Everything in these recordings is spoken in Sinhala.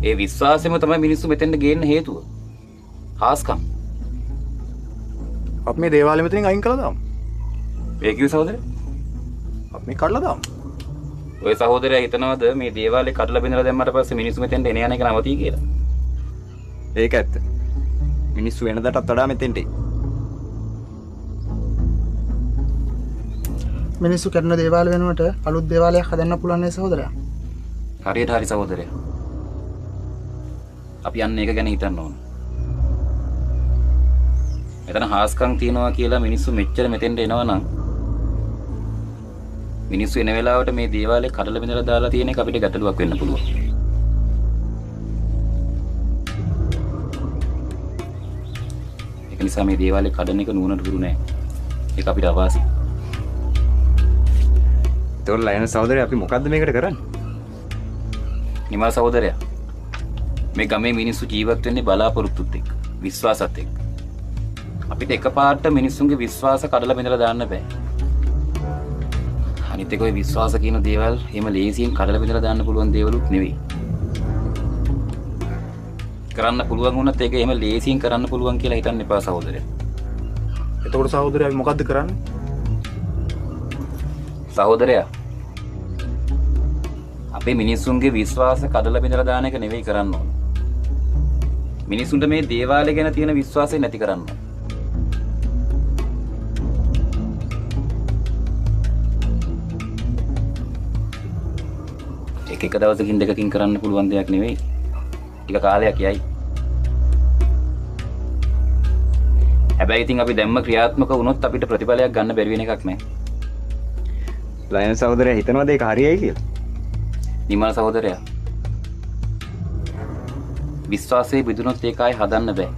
ඒ විශ්වාසෙම තමයි මිනිස්සු මෙතෙන්ට ගේන්න හේතුව. හාස්කම්. අපි මේ දේවාලෙ මෙතනින් අයින් කළා දාමු. ඒ කිව්වේ සහෝදරයා? අපි මේ කඩලා දාමු. ඔය සහෝදරයා හිතනවද මේ දේවාලේ කඩලා බිඳලා දැම්මට පස්සේ මිනිස්සු මෙතෙන්ට එන යන එක නවතී කියලා? ඒක ඇත්ත. මිනිස්සු වෙනදටත් වඩා මෙතෙන්ට එයි. මිනිස්සු කරන දේවාල වෙනුවට අලුත් දේවාලයක් හදන්න පුළුවන් නේ සහෝදරයා? හරියට හරි සහෝදරයා. අපි යන්න ඒක ගැන හිතන්න ඕන. මෙතන හාස්කම් තියනවා කියලා මිනිස්සු මෙච්චර මෙතෙන්ට එනවා නම් මිනිස්සු එන වෙලාවට මේ දේවාලේ කඩලා බිඳලා දාලා තියෙන එක අපිට ගැටලුවක් වෙන්න පුළුවන්. ඒක නිසා මේ දේවාලේ කඩන එක නුවණට හුරු නෑ. ඒක අපිට අවාසි. ඒතකොට ලයන සහෝදරයා අපි මොකද්ද මේකට කරන්නේ? නිමල් සහෝදරයා මේ ගමේ මිනිස්සු ජීවත් වෙන්නේ බලාපොරොත්තුත් එක්ක, විශ්වාසත් එක්ක. අපිට එකපාරට මිනිස්සුන්ගේ විශ්වාස කඩලා බිඳලා දාන්න බෑ. අනිත් එක ඔය විශ්වාස කියන දේවල් එහෙම ලේසියෙන් කඩලා බිඳලා දාන්න පුළුවන් දේවලුත් නෙවෙයි. කරන්න පුළුවන් වුණත් ඒක එහෙම ලේසියෙන් කරන්න පුළුවන් කියලා හිතන්න එපා සහෝදරයා. එතකොට සහෝදරයා අපි මොකද්ද කරන්නේ? සහෝදරයා අපේ මිනිස්සුන්ගේ විශ්වාස කඩලා බිඳලා දාන එක නෙවෙයි කරන්න ඕන. මිනිස්සුන්ට මේ දේවාලය ගැන තියෙන විශ්වාසය නැති කරන්න ඕන. එක එක දවසකින් දෙකකින් කරන්න පුළුවන් දෙයක් නෙවෙයි. ටික කාලයක් යයි. හැබැයි ඉතින් අපි දැම්ම ක්‍රියාත්මක වුණොත් අපිට ප්‍රතිඵලයක් ගන්න බැරි වෙන එකක් නෑ. ලයන සහෝදරයා හිතනවද ඒක හරියයි කියලා? නිමල් සහෝදරයා විශ්වාසයේ බිඳුනොත් ඒක ආයේ හදන්න බෑ.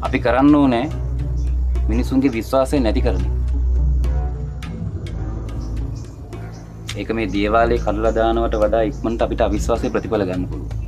අපි කරන්න ඕනේ මිනිසුන්ගේ විශ්වාසය නැති කරන එක. ඒක මේ දේවාලේ කඩලා දානවට වඩා ඉක්මනට අපිට අවිශ්වාසයේ ප්‍රතිඵල ගන්න පුළුවන්.